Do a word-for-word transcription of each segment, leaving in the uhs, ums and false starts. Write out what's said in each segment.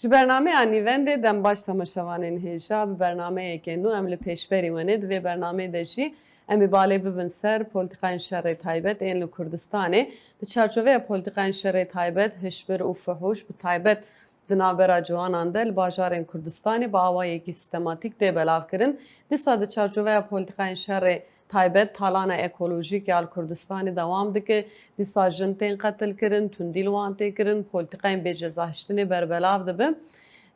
Ji bernameya Nîvendê dem baş temaşevanên hêja, bi bernameyeke nû em li pêşberî we ne. Di vê bernameyê de jî em ê balê bibin ser polîtîkayên şerê taybet ên li Kurdistanê. Di çarçoveya polîtîkayên şerê taybet, hişbir û fuhûş bi taybet di navbera ciwanan de li bajarên Kurdistanê bi awayekî sîstematîk tê belavkirin. Dîsa di çarçoveya polîtîkayên şerê taybet, talana ekolojîk ya li Kurdistanê dewam dike. Dîsa jin tên qetilkirin, tundî li wan tê kirin, polîtîkayên bêcezahiştinê berbelav dibe.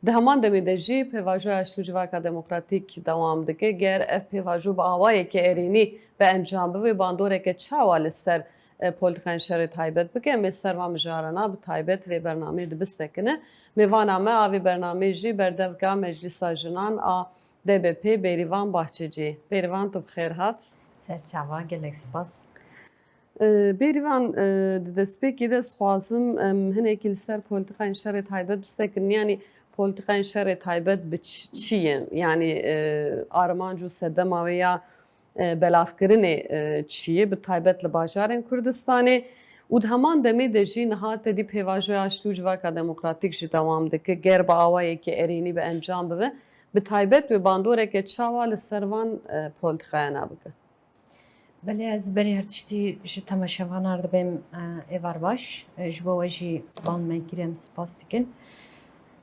Di heman demê de jî pêvajoya Aştî û Civaka Demokratîk dewam dike. Ger ev pêvajo bi awayeke erênî bi encam bibe, bandoreke çawa li ser, e, polîtîkayên şerê taybet bike? Em ê ser van mijarana bi taybet vê bernameyê de bisekine. Mêvana me a vê bernameyê jî berdevka Meclîsa Jinan a D B P Bêrîvan Bahçecî. Bêrîvan, tu bi xêr hat. Serçava, gelek spas. E, Bêrîvan, e, di destpêkê de ez dixwazim em hinekî li ser polîtîkayên şerê taybet bisekin. Yanî polîtîkayên şerê taybet bi çi, çi ye? Yanî, e, armanc û sedema wê ya, e, belavkirinê, e, çi ye? Bi taybet li bajarên Kurdistanê û di heman demê de jî niha tedî pêvajoya Aştî û Civaka Demokratîk jî dewam dike. Ger bi awayekî erênî bi encam bibe, bi taybet wê bandoreke çawa li ser van, e, polîtîkayana bike? Belê, ez berî her tiştî ji temaşevanan re dibêm, e, êvar baş. E, ji bo we jî bang me kir, em spas dikin.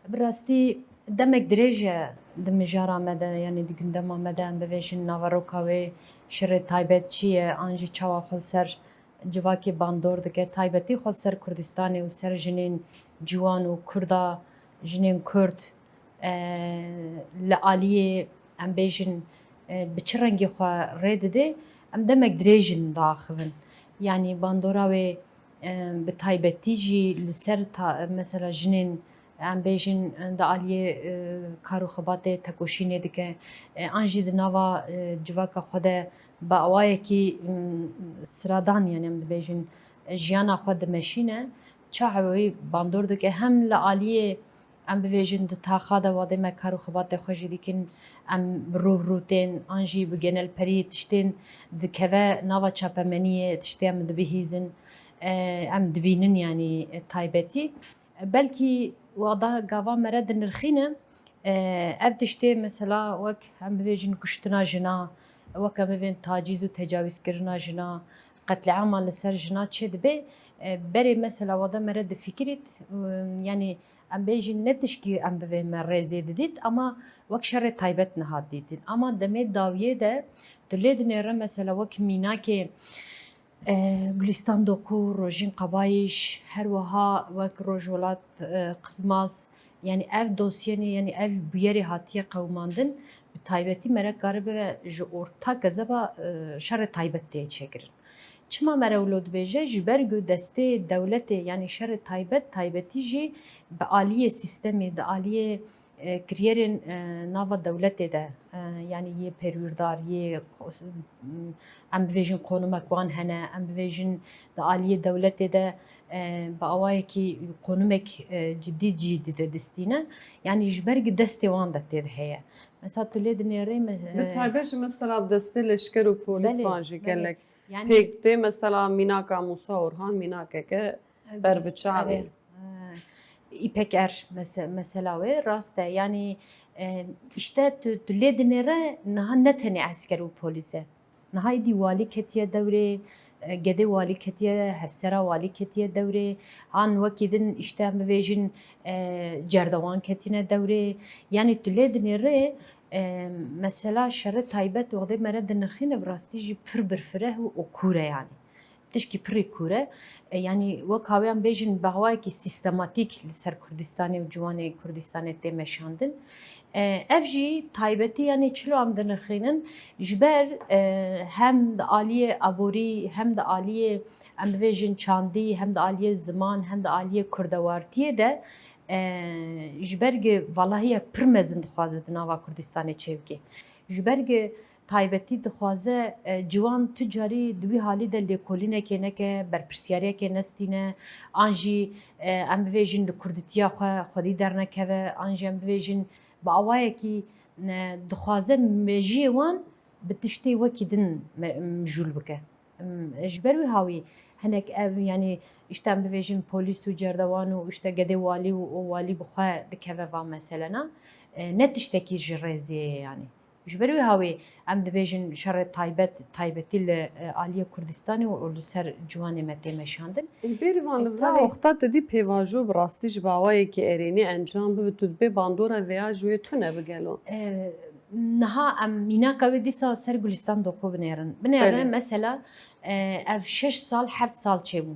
Bi rastî demek dirêj e di mijara me de, yanî di gundema me de, em bibêjin naveroka wê şerê taybet çi ye, an jî çawa xwe li ser civakê bandor dike, taybetî xwe li ser Kurdistanê û ser jinên ciwan û Kurda, jinên Kurd, e, li aliyê, em bêjin, e, bi çi rengî xwe rê dide, em demek dirêj in diaxivin. Yanî bandora wê, e, bi taybetî jî li ser ta-, mesela jinên, em bêjin, di aliyê, e, kar û xebatê tekoşînê dike, e, an jî di nava, e, civaka xwe de bi awayekî, m, siradan, yanî em dibêjin, jiyana xwe dimeşîne, çawa wî bandor dike hem li aliyê, em bibêjin, di taxa de wadê me kar û xebatê xwe jî dikin, em bi rû bi rû tên, an jî bi genelperî tiştên dikeve nava çapemeniyê, tiştê em dibihîzin, e, em dibînin, yanî, e, taybetî. Belkî wada gava me re dinirxîne, e, ev tiştê mesela wek em bibêjin kuştina jina, wek em bibên tacîz û tecawîzkirina jina, qetlîama li ser jina çêdibe, e, berê mesela wada me re difikirît, e, yanî em bêjin ne tişkî em bibê me rêzê didît, ama wek şerê taybet nehat dîtin. Ama demê dawiyê de tu lê dinêre mesela wek mînakê, e, Gulistan Doku, Rojîn Qabayîş, her wiha wek Rojwelat, e, Qizmaz, yanî ev dosyeyê, yanî ev bûyerê hatiye qewimandin, bi taybetî me re karibe ji orta kezeba, e, şerê taybet tê çêkirin. Çima me re wilo dibêje? Ji ber ku destê dewletê, yanî şerê taybet, taybetî jî bi aliyê sîstemê, di aliyê, e, kiryerên, e, nava dewletê de, e, yanî yê perwîrdar, yê, em bibêjin, qonumek wan hene, em bibêjin di aliyê dewletê de, e, bi awayekî qonumek, e, cidî cî dide distîne. Yanî ji ber ku destê wan de tê de heye. Mesela tu lê dinêrê me, Bi e, taybet jî mesela bi destê leşker û polîsan Belê, jî belê. gelek Yani pêk tê, mesela mînaka Mûsa Orhan mînakeke ber bi çavê. Erê, e, Îpek Er mese-, mesela wê rast e. Yani, e, işte tu, tu lê dinêre niha ne tenê esker û polîs e. Niha îdî walî ketiye dewrê, e, gedê walî ketiye, hevsera walî ketiye dewrê. Han wekî din işte em bibêjin, e, cerdewan ketine dewrê. Yani tu lê dinêre, e, mesela şerê taybet wextê me re dinirxîne bi rastî jî pir birfireh û kûr e yani. Tişkî pirî kûr e. E, yanî wek hawê em bêjin bi awayekî sîstematîk li ser Kurdistanê û ciwanê Kurdistanê tê meşandin. E, ev jî taybetî yanî çilo em dinirxînin, ji ber, e, hem di aliyê aborî, hem di aliyê, em bibêjin, çandî, hem di aliyê ziman, hem di aliyê kurdewartiyê de, e, ji ber gi valahiyek pir mezin dixwaze di nava Kurdistanê çêbike. Ji ber gi taybetî dixwaze, e, ciwan tu carî di wî halî de lêkolînekê neke, berpirsyariyekê nestîne, an jî, e, em bivêjin li kurditiya xwe xwedî dernekeve, an jî em bivêjin bi awayekî, e, dixwaze mejiyê wan bi tiştê wekî din me-, mijûl bike. Em, ji ber wî hawî hinek ev, yanî, işte, em bivêjin polîs û cerdewan û, işte, gedê walî û, û walî bi xwe dikeve va meselena. E, ne tiştekî ji rêziyê ye, yanî. Ji ber wî hawî em dibêjin şerê taybet, taybetî li, e, aliyê Kurdistanê û, û li ser ciwanê me tê meşandin. Bêrîvan, li vira wexta te dî pêvajo bi rastî ji bi awayekî erênî encam bibe, tu dibê bandora vêya ji wê tune bi gelo? E, niha em mînaka wê dîsa ser Gulistan Doxû binêrin. Binêrin, mesela, e, ev şeş sal, heft sal çêbû.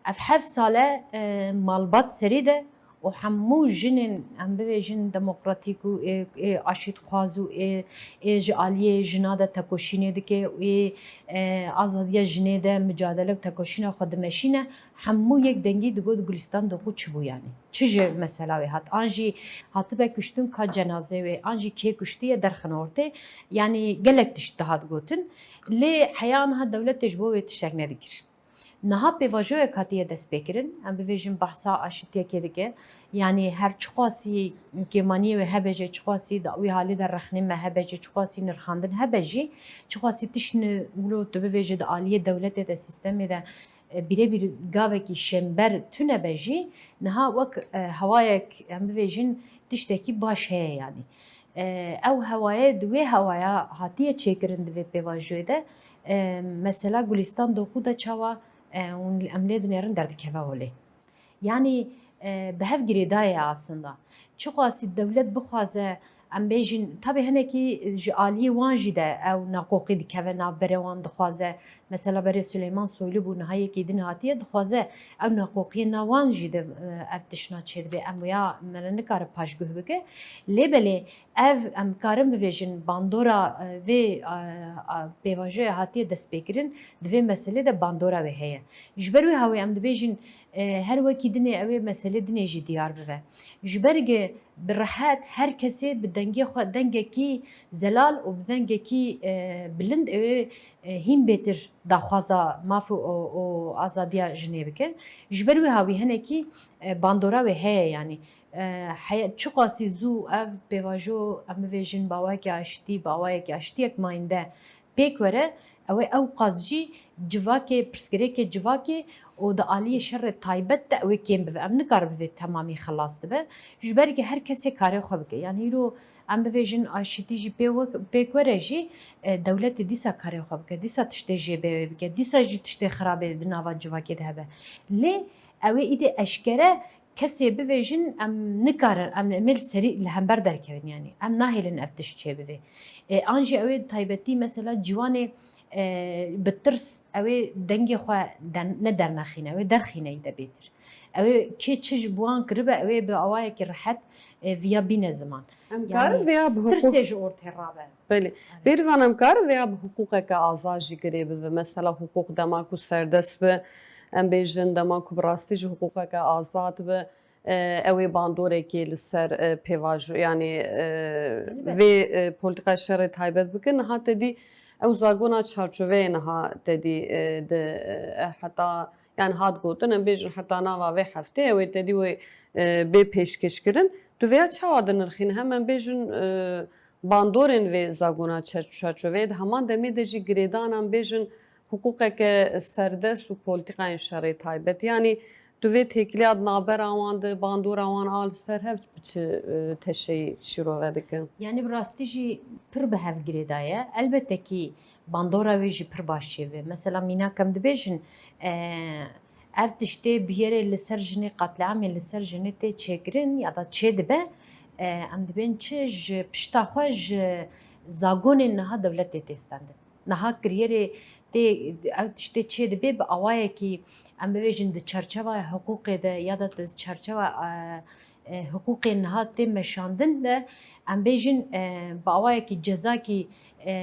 Ev heft sal e, e, malbat serî de û hemû jinên, em bibêjin, demokratîk û ê, ê aşîtxwaz û ê, ê ji aliyê jina de tekoşînê dike û ê, e, azadiya jinê de micadele û tekoşîna xwe dimeşîne, hemû yek dengî digot Gulistan Doxû çi bû, yanî? Çi ji mesela wê hat? An jî hatibe kuştin, ka cenazê wê, an jî kê kuştiye derxin ortê. Yanî gelek tişt dihat gotin. Lê heya niha dewletê ji bo wê tiştek nedikir. Niha pêvajoyek hatiye destpêkirin, em bivêjin behsa aşitiyekê dike. Yanî her çiqasî kêmaniyê wê hebe jî, çiqasî di wî halê de rexnê me hebe jî, çiqasî nirxandin hebe jî, çiqasî tişt ni wilo tu bivêjî di aliyê dewletê de, sîstemê de, e, bîrebîr gavekî şênber tune be jî, niha wek, e, hewayek, em bivêjin, tiştekî baş heye yanî. E, ew hewaye, di wê hewaya hatiye çêkirin di vê pêvajoyê de, e, mesela Gulistan Doxû de çawa, e, hûn, em lê dinêrin derdikeve holê. Yanî, e, bi hev girêdayê aslında. Çiqasî dewlet bixwaze, em bêjin, tabî hinekî ji aliyê wan jî de ew naqoqî dikeve navberê wan, dixwaze, mesela berê Silêman Soylu bû, niha yekî din hatiye, dixwaze ew naqoqiyê nav wan jî de, e, ev tiştna çêdibe. Em wêya me re nikare paşguh bike. Lê belê ev, em karin bibêjin, bandora, e, vê, e, e, pêvajoya hatiye destpêkirin, di vê meselê de bandora wê heye. Ji ber wê hawî em dibêjin, e, her wekî dinê ew ê meselê dinê jî diyar bibe. Ji ber ge bi rehet her kesê bi dengê xwe, dengekî zelal û bi dengekî, e, bilind ew ê, e, hîn bêtir daxwaza maf û, û, û azadiya jinê bike. Ji ber wê hawî hinekî, e, bandora wê heye, yanî, e, heye, çiqasî zû ev pêvajo, em bivêjin, bi awayekî aştî, bi awayekî aştiyek mayînde pêk were, ew ê ewqas jî civakê, pirsgirêkê civakê û di aliyê şerê taybet de ew ê kêm bibe. Em nikarin bivê temamî xilas dibe. Ji ber ke her kesê karê xwe bike. Yanî îro em bivêjin aşitî jî pê wek, pê were jî, e, dewletê dîsa karê xwe bike, dîsa tiştê jê bê wê bike, dîsa jî tiştê xirabê di nava civakê de hebe. Lê ew ê îdî eşkere kesê bivêjin, em nikarin, em, em ê li serî li hember derkevin, yanî em nahêlin ev tişt çêbivê. E, an jî ew ê taybetî mesela ciwanê, e, bi tirs ew ê dengê xwe der-, ne dernexîne, ew ê derxîne îde bêtir. Ew ê kê çi ji bi wan kiribe, ew ê bi awayekî rehet, e, viya bîne ziman. Em karin vêya bi hiqûq- Tirsê ji ortê rabe. Belê. Bêrîvan, em karin vêya bi hiqûqeke azad jî girê bibe. Mesela hiqûq dema ku serdest be, em bêjin dema ku bi rastî jî hiqûqeke azad be, e, ew ê bandorekê li ser, e, pêvajo, yanî, e, Elbet. vê, e, polîtîka şerê taybet bike. Niha te dî ew zagona çarçoveyê niha te dî, e, di, e, heta, yanî hat gotin, em bêjin heta nava vê heftê ew ê te dî wê, e, bê pêşkêşkirin. Tu vêya çawa dinirxîne? Hem em bêjin, e, bandorên vê zagona çer-, çarçoveyê, di heman demê de jî girêdana, em bêjin, hiqûqeke serdest û polîtîkayên şerê taybet. Yanî tu vê têkiliya di navbera wan de, bandora wan a li ser hev bi çi, e, teşeyî şîrove dike? Yanî bi rastî jî pir bi hev girêdaye. Elbette kî bandora wê jî pir baş çêbe. Mesela mînak em dibêjin, e, ev tiştê bûyerê li ser jinê, qatliamê li ser jinê tê çêkirin ya da çêdibe, e, em dibên çi ji pişta xwe ji zagonên niha dewletê tê stendin. Niha kiryerê tê, ew tiştê çêdibe bi awayekî, em bibêjin, di çarçeva hiqûqê de ya da di çarçeva, e, e, hiqûqê niha tê meşandin de, em bêjin, e, bi awayekî cezakî, e,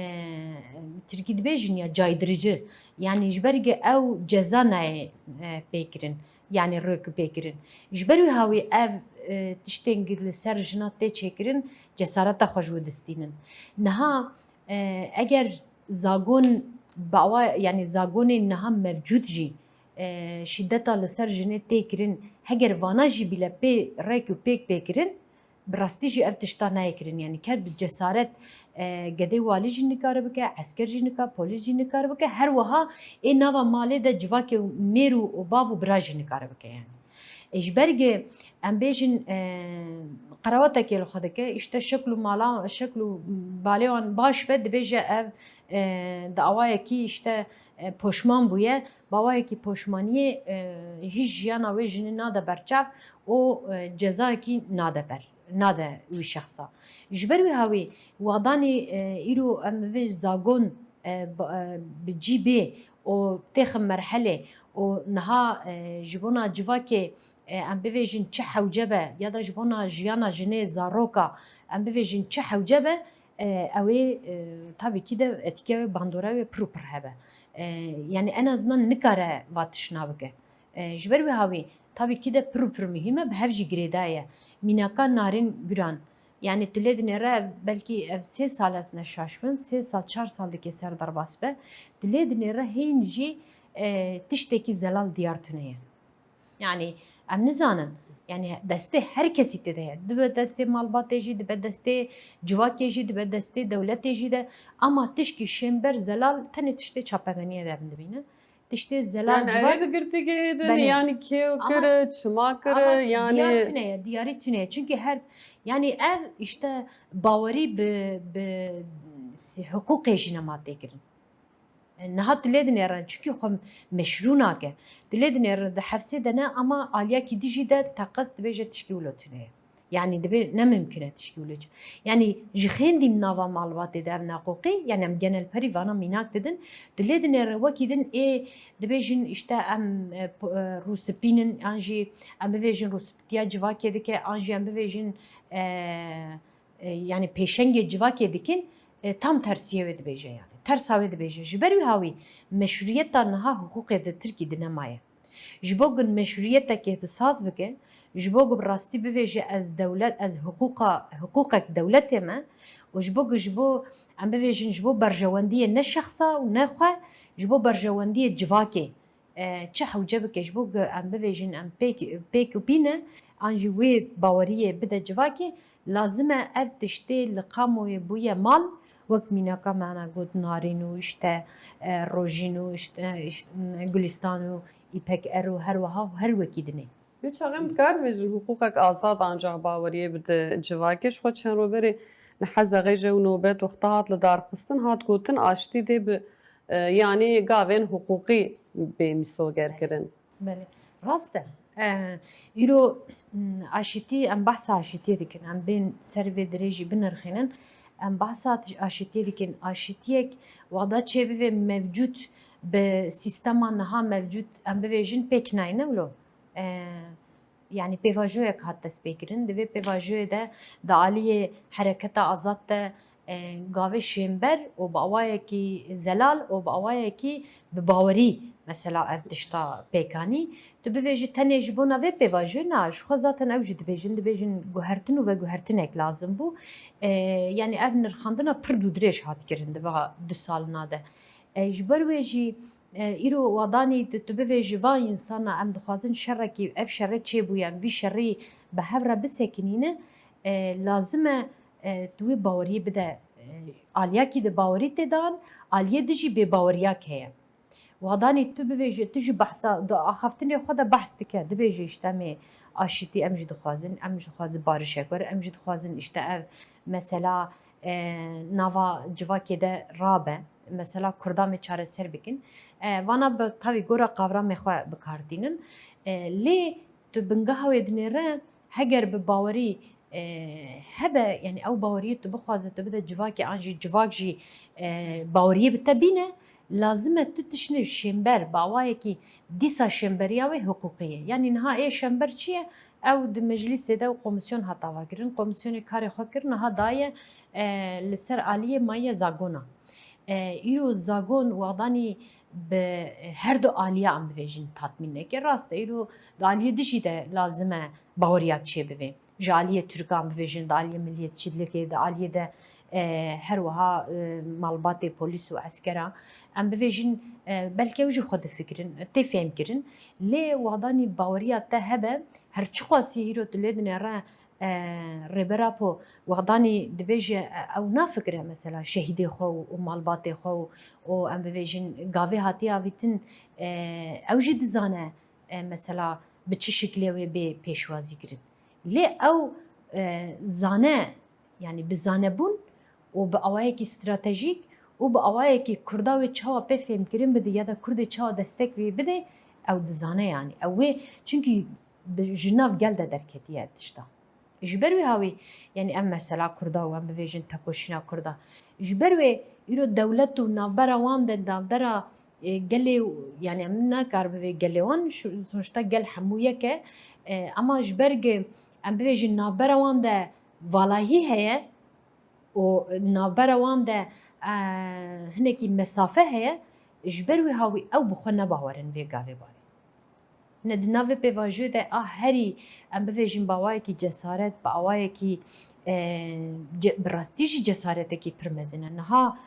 tirkî dibêjin ya caydirici, yanî ji ber ge ew ceza nayê, e, pêkirin, yanî rêkupêkirin. Ji ber wî hawî ev, e, tiştên gi li ser jina tê çêkirin, cesareta xwe ji wî distînin. Niha, e, eger zagon bi awa, yanî zagonên niha mevcûd jî, e, şîdeta li ser jinê tê kirin, heger vana jî bîle pê rêk û pêk pê kirin, Bi rastî jî ev tişta nayê kirin, yanî ker bi cesaret, e, gedê walî jî nikare bike, esker jî nikare, polîs jî nikare bike, her wiha ê nava malê de civakê û mêr û, û bav û bira jî nikare bike yanî. E, ji ber ge em bêjin, e, qerewatekê li xwe dike, îşte şekl û mala, şekl û balê wan baş be, dibêje ev, e, di awayekî îşte, e, poşman bûye, bi awayekî poşmaniyê, e, hîç jiyana wê jinê nade ber çav û, e, cezayekî nade ber, nade wî şexsa. Ji ber wî hawî, wadanî, e, îro em vê zagon, e, bi, e, bi cî bê û têxin merhelê û niha, e, ji bona civakê, e, em bivêjin çi hewce be ya da ji bona jiyana jinê, zaroka em bivêjin çi hewce be, e, ew ê, e, tabî kî de etîkeya wê, bandora wê pir û pir hebe. E, yanî en azından nikare va tişna bike. E, ji ber wî hawî tabî kî de pir û pir muhîm e, bi hev jî girêdayî ye. Mînaka Narîn Guran, yanî tu lê dinêre, belkî ev sê sal, ez ne şaş bim, sê sal, çar sal dike ser derbas be, tu lê dinêre hîn jî, e, tiştekî zelal diyar tune ye. Yanî em nizanin. Yanî destê her kesî tê de ye. Dibe destê malbatê jî, dibe destê civakê jî, dibe destê dewletê jî de. Ama tişkî şênber zelal tenê tiştê çapemeniyê de em dibînin. Tiştê zelal Yani civak ev bi girtîgehê de belê. Yani kê Ama- kir, çima kir, Ama yani diyar tune ye, diyarî tune ye. Çünkü her, yani ev işte bawerî bi, bi si-, hiqûqê jî nema tê kirin. E, niha tu lê dinêre, çünkü xwe meşrû nake. Tu lê dinêre di hefsê de ne, ama aliyekî dijî de teqez dibêje tişkî wilo tune ye. Yani dibê ne mimkun e tişkî wilo. Yani ji xêndî nava malbatê de ev naqoqî, yani em genelperî vana mînak didin. Tu lê dinêre wekî din ê dibêjin işte em, e, p-, e, rûspînin, an jî em bivêjin rûspîtiya civakê dike, an jî em bivêjin, e, e, yani pêşengê civakê dikin, e, tam tersiyê wê dibêje yani. Tersa wê dibêje. Ji ber wî hawî meşrûyeta niha hiqûqê di Tirkî di nemaye. Ji bo ku meşrûyetekê bi saz bike, ji bo ku bi rastî bivêje ez dewlet, ez hiqûqa, hiqûqek dewletê me û ji bo ku ji bo em bivêjin ji bo berjewendiyê ne şexsa û ne xwe, ji bo berjewendiyê civakê, e, çi hewce bike ji bo ku em bivêjin em pêk, pêk û bîne, an jî wê baweriyê bide civakê, lazim e ev tiştê li kamoyê bûye mal, wek mînaka me ana got Narîn û işte, e, Rojîn û işte, e, işte, Gulistan û Îpek Er û her wiha û her wekî dinê. Wî çaxê em dikar bêjin hiqûqek azad ancax baweriyê bide civakê. Ji xwe çend roj berê li Hezexê jî ew nobet wexta hat li dar xistin, hat gotin aştî dê bi, e, yanî gavên hiqûqî bê misoger kirin. Belê. Rast e. E, îro, m, aşitî, em behsa aşitiyê dikin. Em bên ser vê dirêjî binirxînin. Em behsa tij-, aşitiyê dikin. Aşitiyek wada çêbibe mevcut bi sîstema niha mevcut, em bivêjin pêk nayne wilo. E, yanî pêvajoyek hat destpêkirin. Di vê pêvajoyê de di aliyê hereketa azad de, e, gavê şênber û bi awayekî zelal û bi awayekî bi bawerî mesela ev tişta pêk anî. Tu bivêjî tenê ji bona vê pêvajoyê na, ji xwe zaten ew jî dibêjin, dibêjin guhertin û veguhertinek lazim bû. E, yanî ev nirxandina pir dûdirêj hat kirin di va du salina de. E, ji ber wê jî, e, îro wadanî tu, tu bivêjî van însana em dixwazin şerekî, ev şerê çêbûye, em vî şerî bi hev re bisekinîne, e, lazim e, e, tu wê baweriyê bide, e, aliyekî de bawerî tê dan, aliyê dijî bêbaweriyek heye. Wadanî tu bivêjî, tu jî behsa, di axaftinê xwe de behs dike, dibêjî işte em ê aşitî, em jî dixwazin, em jî dixwazin barişek were, em jî dixwazin işte ev mesela, e, nava civakê de rabe, mesela Kurdan ê çareser bikin. E, vana bi tavî gora qavramê xwe bi kar tînin. E, lê tu bingeha wê dinêre, heger bi bawerî, e, hebe, yani ew baweriyê tu bixwaze tu bide civakê, an jî civak jî, e, baweriyê bi te bîne, lazim e tu tiştê şênber, bi awayekî dîsa şênberiya wê hiqûqî ye. Yani niha ê şênber çi ye? Ew di meclîsê de û komîsyon hat avakirin, komîsyonê karê xwe kir, niha daye, e, li ser aliyê maye zagona. E, îro zagon wexdanî bi her du aliya em bivêjin tatmîn neke. Rast e, îro di aliyê dijî de lazim e baweriyak çêbibe. Ji aliyê Tirkan bivêjin, di aliyê miliyetçîlikê, di aliyê de, e, her wiha, e, malbatê polîs û eskera. Em bivêjin, e, belke ew jî xwe difikirin, tê fêhmkirin. Lê wexdanî baweriya te hebe, her çiqasî îro tu lê dinêre, E, Rêber Apo wexdanî dibêje, e, ew nafikire mesela şehîdê xwe û, û malbatê xwe û, û em bibêjin gavê hatiye avîtin, e, ew jî dizane, e, mesela bi çi şiklê wê bê pêşwazî kirin. Lê ew, e, zane, yanî bi zanebûn û bi awayekî stratejîk û bi awayekî Kurda wê çawa pê fêmkirin bide ya da Kurdê çawa destek wê bide, ew dizane yanî. Ew wê, çunkî bi, ji nav gel de derketiye ev tişta. Ji ber wê hawî, yanî ev mesela Kurda û em bivêjin tekoşîna Kurda. Ji ber wê îro dewlet û navbera wan de, navbera, e, gelê û, yanî em nakar bivê gelê wan, şu, sonuçta gel hemû yek e. E, ama ji ber ge em bivêjin navbera wan de valahî heye û navbera wan de, e, hinekî mesafe heye, ji ber wê hawî ew bi xwe nebawerin vê gavê bavê. Ne di nav vê pêvajoyê de a herî, em bivêjin, bi awayekî cesaret, bi awayekî, e, ce-, bi rastî jî cesaretekî pir mezin e. Niha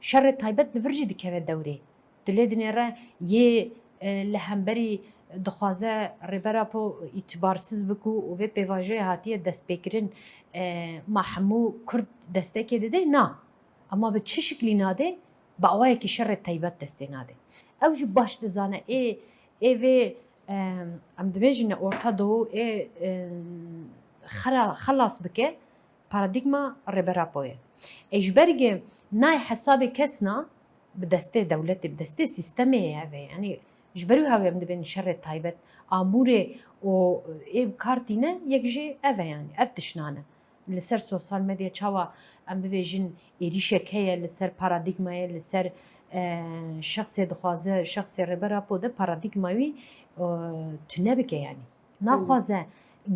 şerê taybet li vir jî dikeve dewrê. Tu lê dinêre yê, e, li hemberî dixwaze Rêber Apo îtibarsiz bike û vê pêvajoyê hatiye destpêkirin, e, ma hemû Kurd destekê dide? Na. Ama bi çi şiklî nade? Bi awayekî şerê taybet destê nade. Ew jî baş dizane, ê, ê vê, em, em dibêjine Orta Doğu, ê, em, xera-, xelas bike, paradîgma Rêber Apo ye. Ê ji ber ge nayê hesabê kes na, bi destê dewletê, bi destê sîstemê ye ev e. Yanî ji ber wî hawê em dibên şerê taybet, amûrê û ê bi kar tîne, yek jî ev e yanî, ev tiştane. Li ser sosyal medya çawa em bivêjin êrîşek heye li ser paradîgmayê, li ser, e, şexsê dixwaze, şexsê Rêber Apo de paradîgma wî, e, tune bike yanî. Naxwaze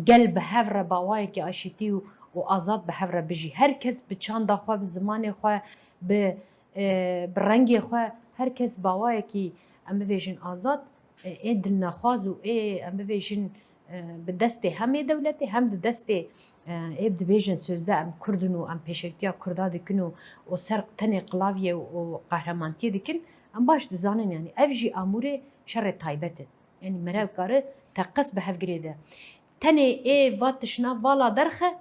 gel bi hev re bi awayekî aşîtî û, û azad bi hev re bijî. Her kes bi çanda xwe, bi zimanê xwe, bi, e, bi rengê xwe, her kes bi awayekî, em bivêjin, azad, e, ê dilnexwaz û ê, em bivêjin, e, bi destê hem ê dewletê hem di destê, e, ê dibêjin sözde em Kurd in û em pêşertiya Kurda dikin û, û ser tenê qilaviyê û qehremantiyê dikin, em baş dizanin, yanî ev jî amûrê şerê taybet in. Yanî mere kare teqez bi hevgirê de. Tenê ê va tişna vala derxe,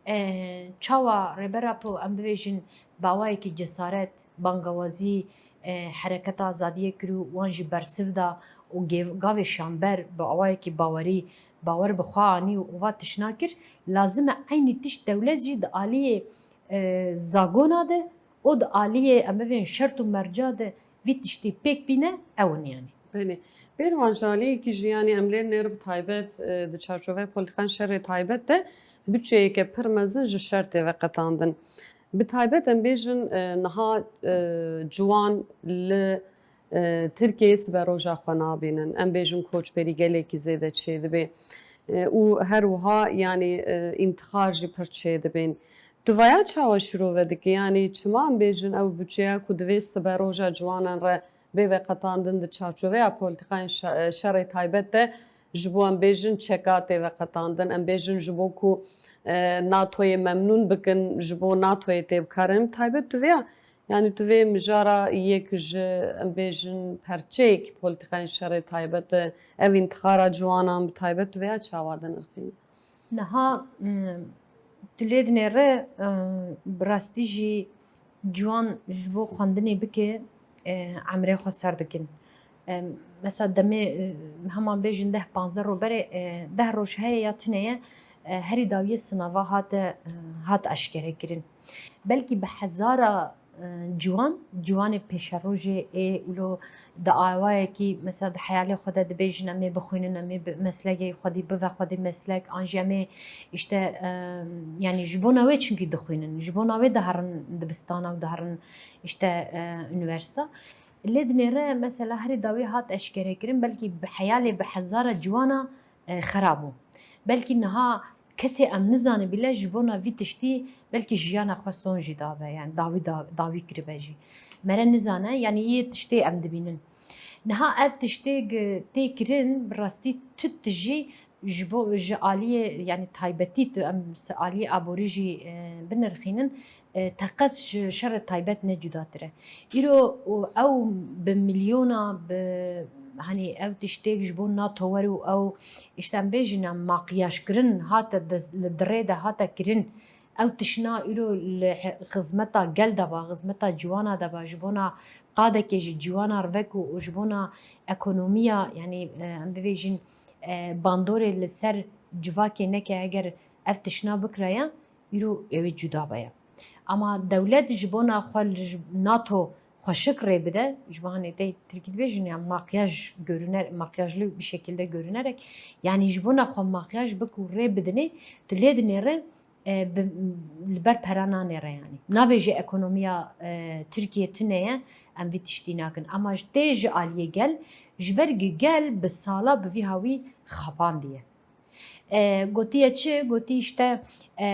e, çawa Rêber Apo, em bivêjin, bi awayekî cesaret, bangawazî, e, hereketa azadiyê kir û wan jî bersiv da û gêv-, gavê şanber bi awayekî bawerî, bawer bi xwe anî û va tişna kir, lazim e eynî tişt dewlet jî di aliyê, e, zagona de û di aliyê, em bivên, şert û merca de vî tiştî pêk bîne, ew in yanî. Belê. Bêrvan ji aliyekî jî, yanî em lê nêr bi taybet, e, di çarçoveyê polîtîkan şerê taybet de budçeyeke pir mezin ji şer tê veqetandin. Bi taybet em bêjin, e, niha, e, ciwan li, e, Tirkiyeyê siberoja xwe nabînin. Em bêjin koçberî gelekî zêde çêdibe. E, û her wiha, yanî, e, întixar jî pir çêdibên. Tu vaya çawa şirove dikî? Yanî çima em bêjin ew budçeya ku divê siberoja ciwanan re bê veqetandin di çarçoveya polîtîkayên şe-, şerê taybet de ji bo, em bêjin, çeka tê veqetandin, em bêjin ji bo ku, e, NATOyê memnûn bikin, ji bo NATOyê tê bikarin. Taybet tu vêya, yanî tu vê mijara yek ji, em bêjin, perçeyek polîtîkayên şerê taybet de, ev întixara ciwanan bi taybet tu vêya çawa dinirxînî? Niha, mm, tu lê dinêre, eh, bi rastî jî ciwan ji bo xwendinê bike, eh, emrê xwe ser dikin. Eh, mesela demê, eh, hema bêjin deh panzdeh roj berê, eh, deh roj heye ya tune ye, eh, herî dawiyê sinava hate, eh, hat eşkerekirin. Belkî bi hezara e, ciwan, ciwanê pêşerojê ê wilo di awayekî, mesela di heyalê xwe de dibêjin, em ê bixwînin, em ê bi meslekê xwedî bive xwedî meslek, an jî em ê işte, e, yanî ji bona wê çunkî dixwînin, ji bona wê diherin dibistana û diherin işte, e, unîversîta. Lê dinêre mesela herî dawî hat eşkerekirin, belkî bi heyalê bi hezara ciwana e, xera bû. Belkî niha kesê em nizane bîle ji bona vî tiştî belkî jiyana xwe son jî dabe, yani dawî da-, dawî kiribe jî. Mere nizane, yani yê tiştê em dibînin. Niha ev tiştê gi-, tê kirin, bi rastî tu tijî ji bo, ji aliyê, yani taybetî tu em se-, aliyê aborî jî, e, binirxînin, e, teqez ji şerê taybet ne cudatir e. Îro û ew bi milyona, bi Hanî ew tiştêk ji bo NATO were û ew, işte, em bêjin, em makyajkirin hate di, li dirê de hate kirin. Ew tişna îro li he-, xizmeta gel de ba, xizmeta ciwana de ba, ji bona qadekê ji ciwana rivek û, û ji bona ekonomiya, yanî, e, em bivêjin, e, bandorê li ser civakê neke, eger ev tişna bikiraya, îro ew ê cuda baya. Ama dewlet ji bona xwe li NATO xweşik rê bide, ji bo hanê tê Tirkî dibêjin ya makyaj görüner, makyajlı bir şekilde görünerek, yani ji bona xwe makyaj bik û rê bidinê, tu lê dinêre, e, bi, li ber pera nanêre yani. Nabêje ekonomiya, e, Tirkiye tune ye, em vî tiştî nakin. Ama tê ji aliyê gel, ji ber gi gel bi sala bi vî hawî xapandiye. E, gotiye çi? Gotî işte, e,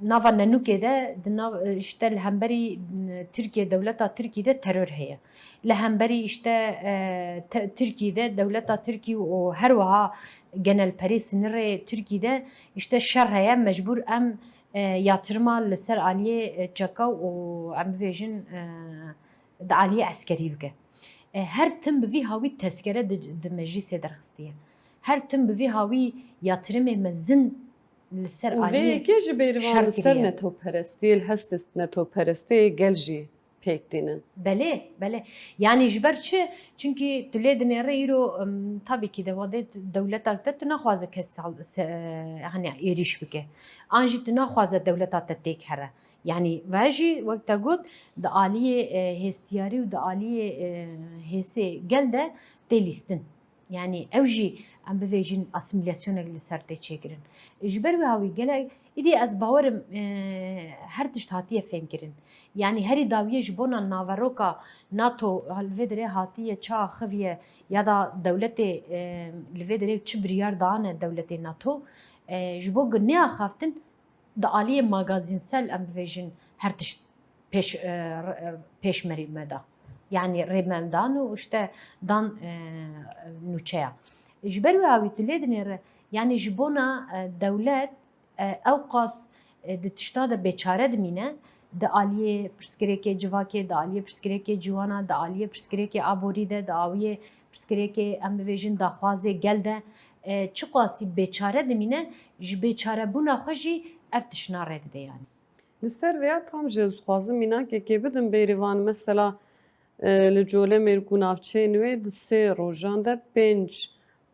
nava nenûkê de, di nav, işte li hemberî, e, Tirkiye, dewleta Tirkî de teror heye. Li hemberî işte, e, te-, Tirkî de, dewleta Tirkî û her wiha genelperê sinirê Tirkî de işte şer heye, mecbûr em, e, yatırima li ser aliyê, e, çeka û em bivêjin, e, di aliyê eskerî bike. E, her tim bi vî hawî tezkere di, di meclîsê derxistiye. Her tim bi vî hawî yatırımê mezin li ser aliyê şer kiriye. Û vê yekê ji bêrivan li ser netoperestiyê, li hestê netoperestiyê gel jî pêk tînin. Belê, belê. Yani ji ber çi? Çünkü tu lê dinêre îro, em, tabii ki de wadê dewleta te tu naxwaze kes sal-, se-, hani êrîş bike. An jî tu naxwaze dewleta te têk here. Yani ve jî wek te got, di aliyê, e, hêstiyarî û di aliyê, e, hêsê gel de tê lîstin. Yani ew jî em bivêjin asîmîlasyonek li ser tê çêkirin. Ji ber wê hawî gelek, îdî ez bawerim, e, her tişt hatiye fêmkirin. Yani herî dawiyê ji bona naveroka NATO li vê derê hatiye çaxiviye ya da dewletê, e, li vê derê çi biryar dane dewletê NATO, e, ji bo ku neaxaftin di aliyê magazînsel em bivêjin her tişt pêş, e, r-, e, pêş merî me da. Yani rêmeldan û işte dan, e, nûçeya. Ji ber wê hawî tu lê dinêre, yani ji bona, e, dewlet, e, ewqas, e, di tişta de bêçare dimîne, di aliyê pirsgirêkê civakê, di aliyê pirsgirêkê ciwana, di aliyê pirsgirêkê aborî de, di aliyê pirsgirêkê em bivêjin daxwazê gel de, e, çiqasî bêçare dimîne, ji bêçarebûna xwe jî ev tişna rê dide yani. Li ser vêya tam jî ez dixwazim mînakekê bidim bêrîvan. Mesela, e, li Colemêrg û navçeyên wê di sê rojan de pênc,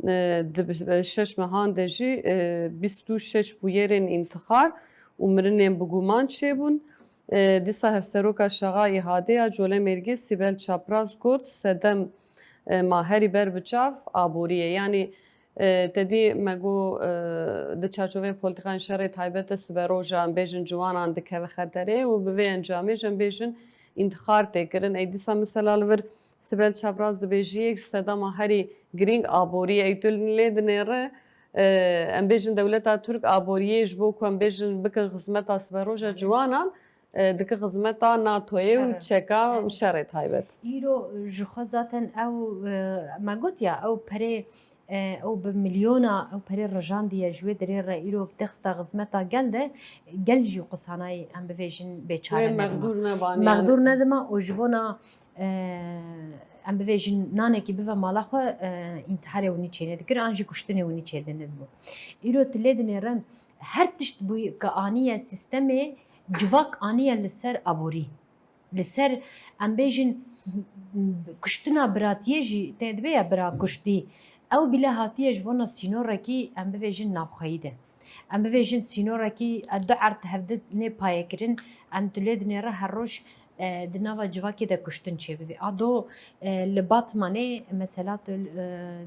e, di, e, şeş mehan de jî, e, bîst û şeş bûyerên întîxar û mirinên bi guman çêbûn. E, dîsa Hevseroka Şaxa Îhadê ya Colemêrgê Sîbel Çapraz got, sedem, e, ma herî ber bi çav aborî ye. Yanî, E, te dî me got, e, di çarçoveyê polîtîkayên şerê taybet de siberoja, em bêjin, ciwanan dikeve xeterê û bi vê encamê jî em bêjin întîxar tê kirin. Ey dîsa mesela li vir Sibel Çapraz dibêjî, yek ji sedema herî girîng aborî ye. Ey tu lê dinêre, e, em bêjin dewleta Tirk aboriyê ji bo ku em bêjin bikin xizmeta siberoja ciwanan, e, dike xizmeta NATOyê û çeka û şerê taybet. Îro, e, ji xwe zaten ew, e, me got ya, ew perê, e, ew bi milyona, ew perê rijandiye ji wê derê re îro dixiste xizmeta gel de, gel jî qursanayî em bivêjin bêçare nedima. Mexdûr nebaniye. Mexdûr nedima û ji bona, e, em bivêjin nanekî bive mala xwe, e, întiharê winî çênedikir, an jî kuştinê winî çênedibû. Îro tu lê dinêrin, her tişt bû ke aniye sîstemê, civak aniye li ser aborî. Li ser, em bêjin, kuştina biratiyê jî tê dibe ya bira kuştî. Ew bîle hatiye ji bona sînorekî, em bivêjin, navxweyî de. Em bivêjin sînorekî, e, du erd hevdi nê payekirin, em tu lê dinêre her roj, e, di nava civakê de kuştin çêbibê. A do, e, li Batmanê mesela tu, e,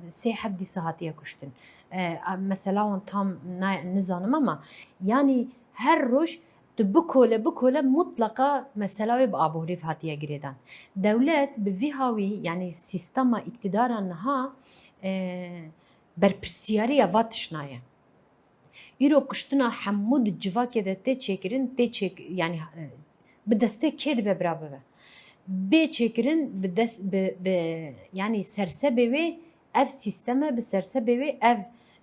sê heb dîsa hatiye kuştin. E, a, mesela wan tam na-, nizanim ama, yanî her roj tu bikole, bikole mutlaqa mesela wê bi aborî hatiye girêdan. Dewlet bi vî hawî, yanî sîstema îktidara niha, e, berpirsiyariya va tişna ye. Îro kuştina hemû di civakê de tê çêkirin, tê çêk-, yanî, e, bi destê kê dibe bira bibe. Bê çêkirin bi dest, bi, bi, yanî sersebê wê ev sîsteme, bi sersebê wê ev,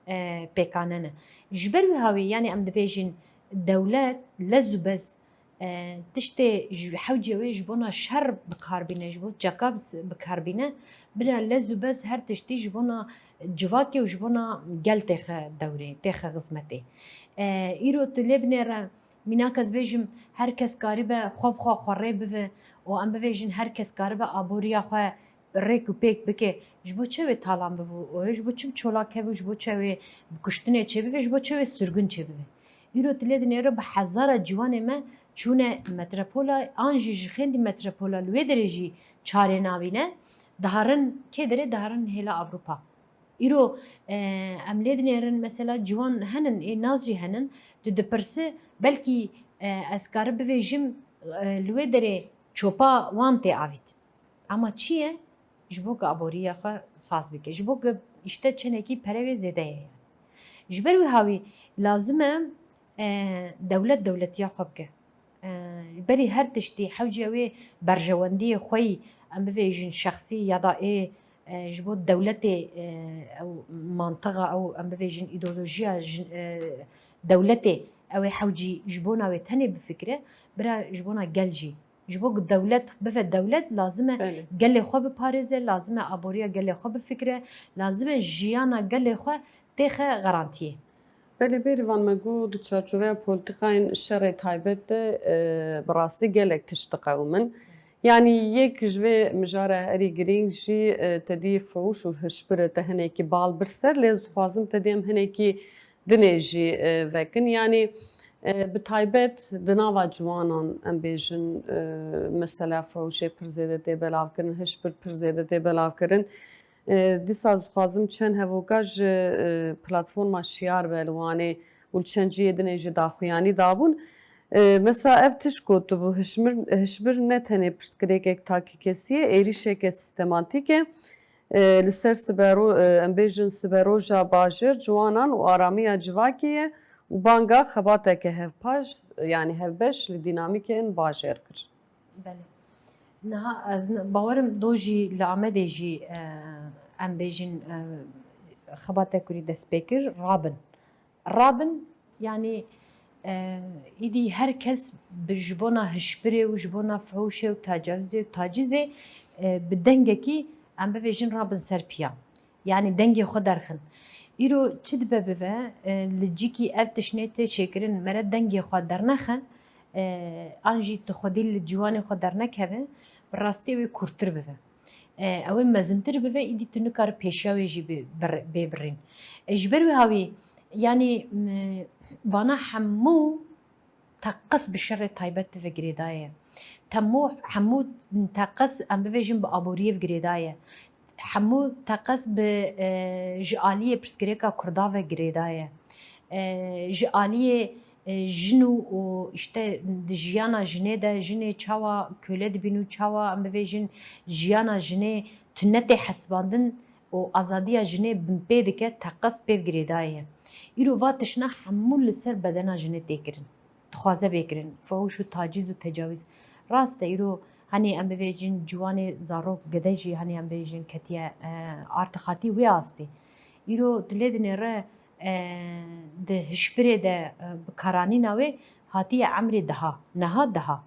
e, pêkanene. Ji ber wî hawî, yanî em dibêjin dewlet lez û bez, E, tiştê ji hewcê wê ji bona şer bi kar bîne, ji bo çeka bi s-, bi kar bîne, bila lez û bez her tiştî ji bona civakê û ji bona gel têxe dewrê, têxe xizmetê. E, îro tu lê binêre, mînak ez bêjim, her kes karibe xwe bi xwe xwe rê bive û em bivêjin her kes karibe aboriya xwe rêk û pêk bike, ji bo çi wê talan bibû û ji bo çi bi çolak hebû, ji bo çi wê bi kuştinê çêbibe, ji bo çi wê sirgûn çêbibe. Îro tu lê dinêre bi hezara ciwanê me çûne metropola, an jî ji xêndî metropola li wê derê jî çarê nabîne, diherin kê derê, diherin hêla Ewropa. Îro, e, em lê dinêrin, mesela ciwan henin, ê nas jî henin, tu dipirsi, belkî, e, ez karim bivêjim, e, li wê derê çopa wan tê avît. Ama çi ye? Ji bo ku aboriya xwe saz bike. Ji bo ku îşte çenekî pere wê zêde ye yani. Ji ber wî hawî lazim e, e, dewlet dewletiya xwe bike. E, berî her tiştî hewce wê berjewendiyê xwe yî em bivêjin şexsî ya da ê, e, ji bo dewletê, e, ew mantiqa ew em bivêjin îdeolojiya jin-, e, dewletê ew ê hewcî ji bona wê tenê bifikire, bira ji bona gel jî. Ji bo ku dewlet bive dewlet, lazim e Belê. gelê xwe biparêze, lazim e aboriya gelê xwe bifikire, lazim e jiyana gelê xwe têxe garantiyê. Belê, Bêrîvan, me got di çarçoveya polîtîkayên şerê taybet de, e, bi rastî gelek tişt diqewimin. Yanî yek ji vê mijara herî girîng jî, e, te dî fuhûş û hişbir e, te hinekî bal bir ser, lê ez dixwazim te dî em hinekî dinê jî, e, vekin. Yanî, e, bi taybet di nava ciwanan, em bêjin, e, mesela fuhûşê pir zêde tê belavkirin, hişbir pir zêde tê belavkirin. E, dîsa ez dixwazim çend hevoka ji, e, platforma Şiyar be li Wanê û li çend cihê dinê jî daxuyanî dabûn. E, mesela ev tişt gotibû, hişmir-, hişbir ne tenê pirsgirêkek takîkesî ye, êrîşeke sîstematîk e. E, li ser sibero-, e, em bêjin siberoja bajêr, ciwanan û aramiya civakê ye û banga xebateke hevpaj, yanî hevbeş li dînamîkên bajêr kir. Belê. Niha ez ne-, bawerim do jî li Amedê jî, e, em bêjin, e, xebate kurî dest pê kir, rabin. Rabin, yanî, e, îdî her kes bi, ji bona hişbirê û ji bona fuhûşê û tecawizê û tacizê, e, bi dengekî em bivêjin rabin ser piya. Yanî dengê xwe derxin. Îro çi dibe bibe, e, li cîkî ev tiştê tê çêkirin, mere dengê xwe dernexe, e, an jî tu xwedî li ciwanê xwe dernekeve, bi rastî wê kûrtir bibe. E, ew ê mezintir bibe, îdî tu nikare pêşiya wê jî bê-, bir-, bê birîn. E, ji ber wî hawî, yanî, m-, vana hemû teqez bi şerê taybet ve girêdaye. Temû, hemû teqez em bivêjin bi aboriyê ve girêdaye. Hemû teqez bi, e, ji aliyê pirsgirêka Kurda ve girêdaye. E, ji aliyê, e, jin û, û işte di jiyana jinê de, jinê çawa köle dibîn û çawa em bivêjin jiyana jinê tune tê hesibandin û azadiya jinê binpê dike, teqez pê ve girêdaye. Îro va tiştna hemû li ser bedena jinê tê kirin. Dixwaze bê kirin. Fuhûş û taciz û tecawîz. Rast e, îro, hanî em bivêjin ciwanê zarok gede jî, hanî em bêjin ketiye, e, artixatî wê astê. Îro tu lê dinêre, e, di hişbirê de, e, bi karanîna wê hatiye emrê deha, neha deha.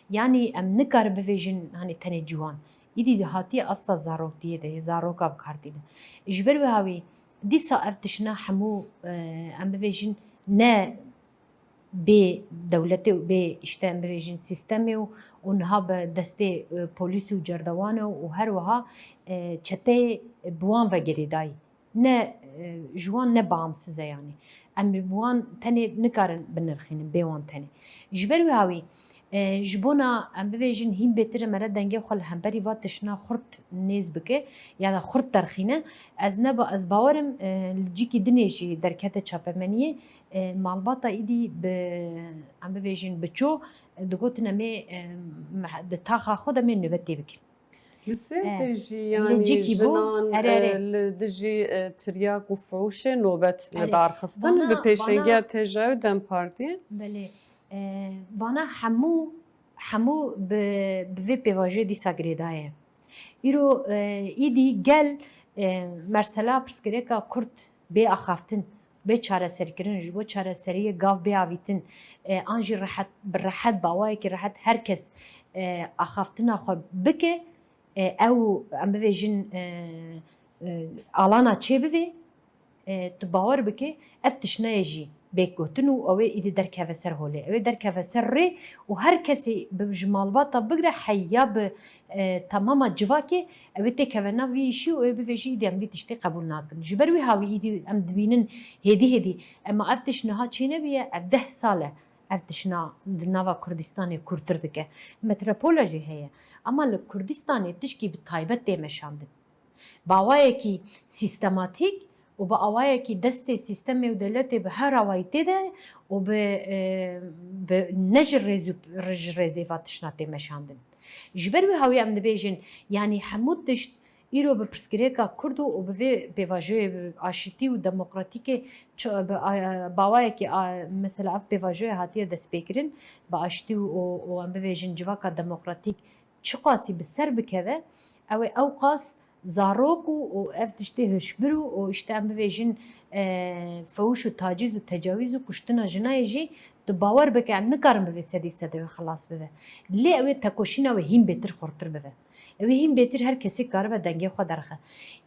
Yanî em nikarin bivêjin, hanî tenê ciwan. Îdî hatiye asta zaroktiyê de, yê zaroka bi kar tîne. Ji ber wê hawî, dîsa ev tiştna hemû, e, em bivêjin ne bê dewletê û bê, işte, em bivêjin sîstemê û, û niha bi destê, e, polîs û cerdewan e û her wiha, e, çeteyê bi wan ve girêdayî. Ne, e, ji wan ne bağımsız e yanî. Em bi wan tenê nikarin binirxînin, bê wan tenê. Ji ber wî hawî, e, ji bona em bivêjin hîn bêtir e mere dengê xwe li hemberî va tiştna xurt nêz bike ya da xurt derxîne. Ez ne ba-, ez bawerim, e, li cîkî dinê jî derkete çapemeniyê, e, malbata îdî bi, em bivêjin bi ço, e, digotin em ê, e, meh-, di taxa xwe de em ê nobetê bikin. Li Sêrtê E, jî li yanî cîkî bû, jinan, erê, erê. e, li dijî, e, tiryak û fuhuşê nobet li Erê. dar xistin Vana, bi pêşenger vana T J A û DEM Partiyê. Belê. E, vana hemû, hemû bi, bi vê pêvajoyê dîsa girêdaye. Îro, e, îdî gel, e, mesela pirsgirêka Kurd bê axaftin. bê çareserkirin, ji bo çareseriyê gav bê avîtin, e, an jî rehet, bi rehet, bi awayekî rehet her kes, e, axaftina xwe bike, e, ew, em bivêjin, e, e, alana çêbivê, e, tu bawer bike, ev tiştnayê jî bêk gotin û ew ê îdî derkeve ser holê. Ew ê derkeve ser rê û her kesê bi, ji malbata bigre heya bi, e, temama civakê, ew ê têkeve nav vî îşî û ê bivêjî, îdî em vî tiştê qebûl nakin. Ji ber wî hawî îdî em dibînin hêdî hêdî, ema ev tişt niha çênebiye, ev deh sal e. Ev tişna di nava Kurdistanê kûrtir dike. Metropola jî heye. Ema li Kurdistanê tişkî bi taybet tê meşandin. Bi awayekî sîstematîk û bi awayekî destê sîstemê û dewletê bi her awayî tê de û bi, e, bi ne ji rêz û, ji rêzê va tişna tê meşandin. Ji ber wî hawî em dibêjin, yanî hemû tişt îro bi pirsgirêka Kurd û, û bi vê pêvajoyê bi aşitî û demokratîkê çi, bi, a, bi awayekî, a, mesela ev pêvajoya hatiye destpêkirin, bi aşitî û, û, û em bibêjin civaka demokratîk çiqasî bi ser bikeve, ew ê ew qas zarok û, û ev tiştê hişbir û, û işte em bibêjin, e, fewş û taciz û tecawîz û kuştina jinayê jî tu bawer bike em nikarin bi vê sedî sedê wê xilas bibe. Lê ew ê tekoşîna wê hîn bêtir xurtir bibe. Ew ê hîn bêtir her kesê karibe dengê xwe derxe.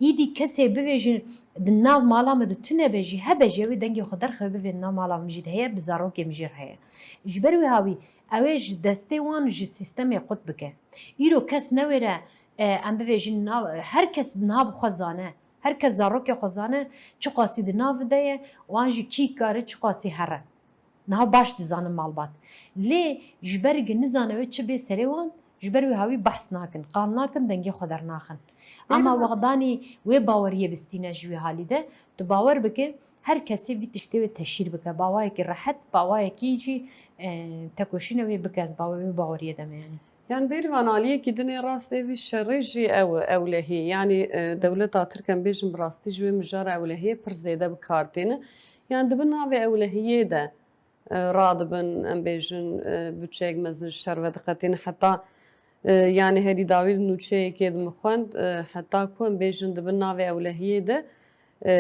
Îdî kesê bivêjin di nav mala me de tune be jî, hebe jî ew ê dengê xwe derxe bivê di nav mala min jî de heye, bi zarokê min jî re heye. Ji ber wê hawî ew ê ji destê wan ji sîstemê qut bike. Îro kes newêre, e, em bivêjin nav, her kes niha bi xwe zane. Her kes zarokê xwe zane, çiqasî di nav de ye û an jî kî kare çiqasî here. Niha baş dizanin malbat. Lê ji ber ku nizane wê çi bê serê wan, ji ber wê hawî behs nakin, qal nakin, dengê xwe dernaxin. Ama wexdanî wê baweriyê bistîne ji wî halî de, tu bawer bike, her kesê vî tiştê wê teşhîr bike, bi awayekî rehet, bi awayekî jî, e, tekoşîne wê bike, ez bawer, wê baweriyê de me yanî. Yan Bêrîvan, aliyekî dinê rast ê vî şerê jî ew, ewlehî. Yanî, e, dewleta Tirk, em bêjin, bi rastî ji wê mijara ewlehiyê pir zêde bi kar têne. Yan di bin navê ewlehiyê de, e, radibin, em bêjin, e, budçeyek mezin ji şer vediqetîne. Heta, e, yanî herî dawî nûçeyekê di min xwend, e, heta ku em bêjin di bin navê ewlehiyê de, e,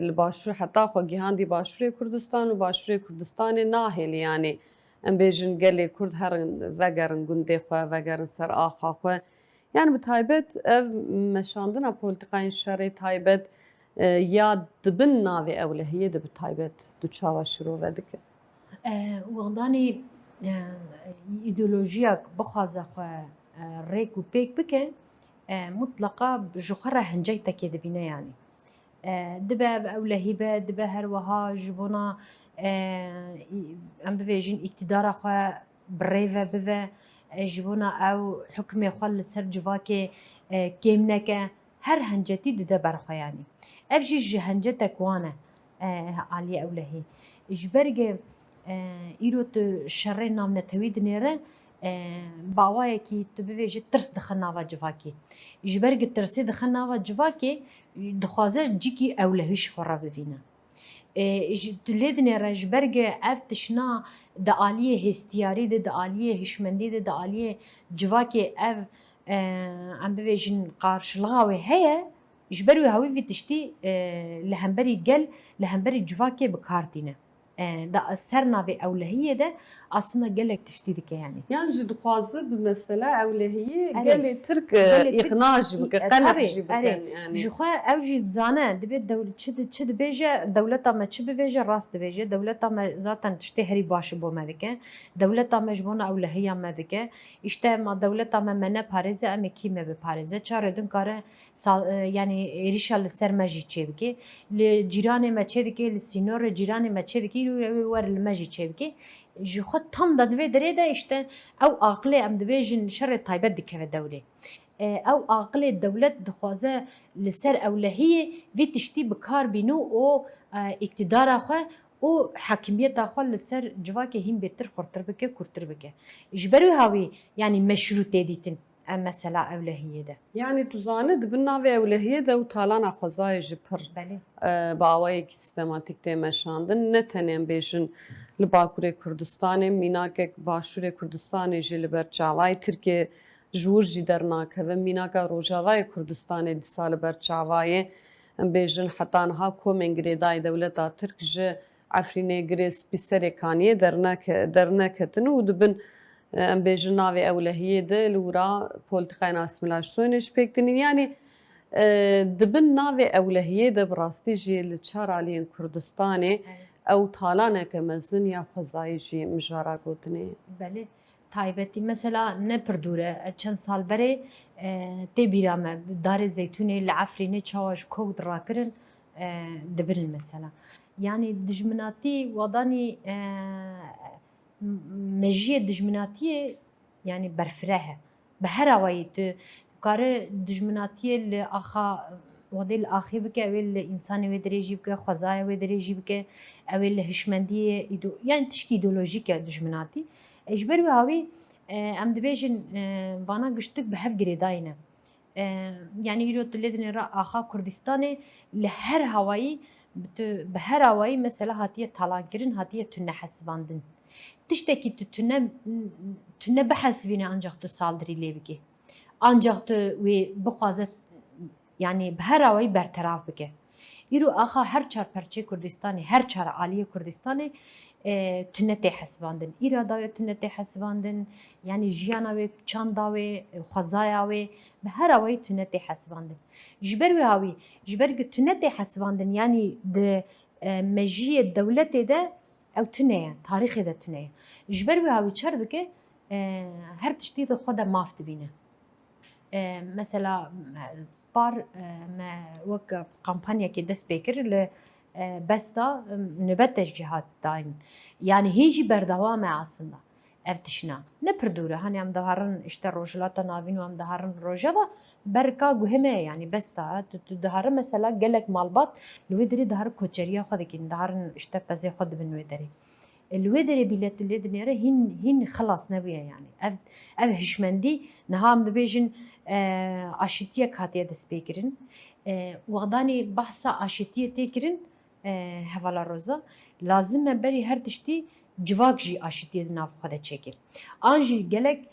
li Başûr heta xwe gihandî Başûrê Kurdistan û Başûrê Kurdistanê nahêlî, yanî em bêjin gelê Kurd herin vegerin gundê xwe, vegerin ser axa xwe. Yanî bi taybet ev meşandina polîtîkayên şerê taybet, e, ya di bin navê ewlehiyê de bi taybet tu çawa şirove dike? E, wexdanî, e, îdeolojiyak bixwaze xwe, e, rêk û pêk bike, e, mutleqa ji xwe re hinceytekê dibîne yanî. E, dibe ev ewlehî be, dibe her wiha ji bona, e, em bivêjin îktidara xwe bi rê ve bive, e, ji bona ew hukmê xwe li ser civakê, e, kêm neke, her hincetî dide ber xwe yanî. Ev jî ji hincetek wan e, e, aliyê ewlehî. Ji ber ge, e, îro tu şerê navnetewî dinêre, e, bi awayekî tu bivêjî tirs dixe nava civakê. Ji ber ge tirsê dixe nava civakê, dixwaze cîkî ewlehî ji xwe re bivîne. E, ji, tu lê dinêre ji ber ge ev tişna di aliyê hêstiyarî de, di aliyê hişmendî de, di aliyê civakê ev, e, em bivêjin qarşilixa wê heye, ji ber wê hawî vî tiştî, e, li hemberî gel, li hemberî civakê bi kar tîne. E, da ser navê ewlehiyê de aslında gelek tiştî dike yanî. Yan jî dixwaze bi mesela ewlehiyê Erê. gelê Tirk, e, Gelê Tirk îqna jî bike, e, qenex tabii, jî erê. bikin yanî. Ji xwe ew jî dizane, dibê dewl-, çi di-, çi dibêje, dewleta me çi bivêje, rast dibêje. Dewleta me zaten tiştê herî baş bo me dike. Dewleta me ji bona ewlehiya me dike. Îşte ma dewleta me, me neparêze, em ê kî me biparêze? Çarê din kare sa-, e, yanî êrîşa li ser me jî çêbike. Li cîranê me çêdike, li sînorê cîranê me çêdike, îro ew ê were li me jî çêbike. Ji xwe tam da di vê derê de îşte ew aqilê em dibêjin şerê taybet dikeve dewrê. E, ew aqilê dewlet dixwaze li ser ewlehiyê vî tiştî bi kar bîne û, e, îktidara xwe û hakimiyeta xwe li ser civakê hîn bêtir xurtir bike, kûrtir bike. Ji ber wî hawî, yanî meşrû tê dîtin. Em mesela ewlehiyê de. Yanî tu zane, di bin navê ewlehiyê de û talana xwezayê jî pir, Belê. e, bi awayekî sîstematîk tê meşandin. Ne tenê em bêjin li Bakurê Kurdistanê, mînakek Başûrê Kurdistanê jî li ber çavayê Tirkiye ji wir jî dernakeve. Mînaka Rojavayê Kurdistanê dîsa li ber çavayê. em bêjin heta niha komên girêdayî dewleta Tirk ji Efrînê Girê Spî Serê Kaniyê derneke-, derneketin û dibin, e, em bêjin navê ewlehiyê de li wira polîtîkayên asîmîlasyonê ji pêk tînin. Yanî, e, dibin navê ewlehiyê de bi rastî jî li çar aliyên Kurdistanê Evet. ew talaneke mezin ya xwezayî jî mijara gotinê ye. Belê. Taybetî, mesela ne pir dûr e, çend sal berê, e, tê bîra me, darê zeytûnê li Efrînê çawa ji kok dirakirin, e, dibinin mesela. Yanî dijminatî, wadanî, e, m-, mejiyê dijminatiyê, yanî berfireh e. Bi her awayî tu kare dijminatiyê li axa, wadê li axê bike, ew ê li însanê wê derê jî bike, xwezaya wê derê jî bike, ew ê li hişmendiyê, îdo-, yanî tişkî îdeolojîk e dijminatî. E, ji ber wê hawî, e, em dibêjin, e, vana giştik bi hev girêdayî ne. E, yanî îro tu lê dinêre axa Kurdistanê li her hawayî, bi tu, bi her awayî mesela hatiye talankirin, hatiye tune hesibandin. Tiştekî tu tune, tune bihesibîne ancax tu saldirî lê bikî. Ancax tu wê bixwaze, yanî bi her awayî berterav bike. Îro axa her çar perçê Kurdistanê, her çar aliyê Kurdistanê, e, tune tê hesibandin. Îrada wê tune tê hesibandin, yanî jiyana wê, çanda wê, e, xwezaya wê, bi her awayî tune tê hesibandin. Ji ber wê hawî, ji ber ku tune tê hesibandin, yanî di, e, mejiyê dewletê de ew tune ye, tarîxê de tune ye. Ji ber wê hawî çer dike, e, her tiştî di xwe de maf dibîne. E, mesela, e, par, e, me wek kampanyekê dest pê kir li, e, Besta, e, nobet teşkîlat dayîn. Yanî hîn jî berdewam e aslında ev tişna. Ne pir dûr e. Hani em diherin işte Rojhilata Navîn û em diherin Rojava, berka guhê me ye, yanî Besta. Tu, tu diherin mesela gelek malbat li wê derê diherin koçeriya xwe dikin, diherin işte pezê xwe dibin wê derê. E, li wê derê bîle tu lê dinêre hîn, hîn xilas nebûye yanî. Ev, ev hişmendî niha em dibêjin, e, aşitiyek hatiye destpêkirin. E, wexdanê behsa aşitiyê tê kirin, e, hevala Roza, lazim e berî her tiştî civak jî aşitiyê di nav xwe de çêke. An jî gelek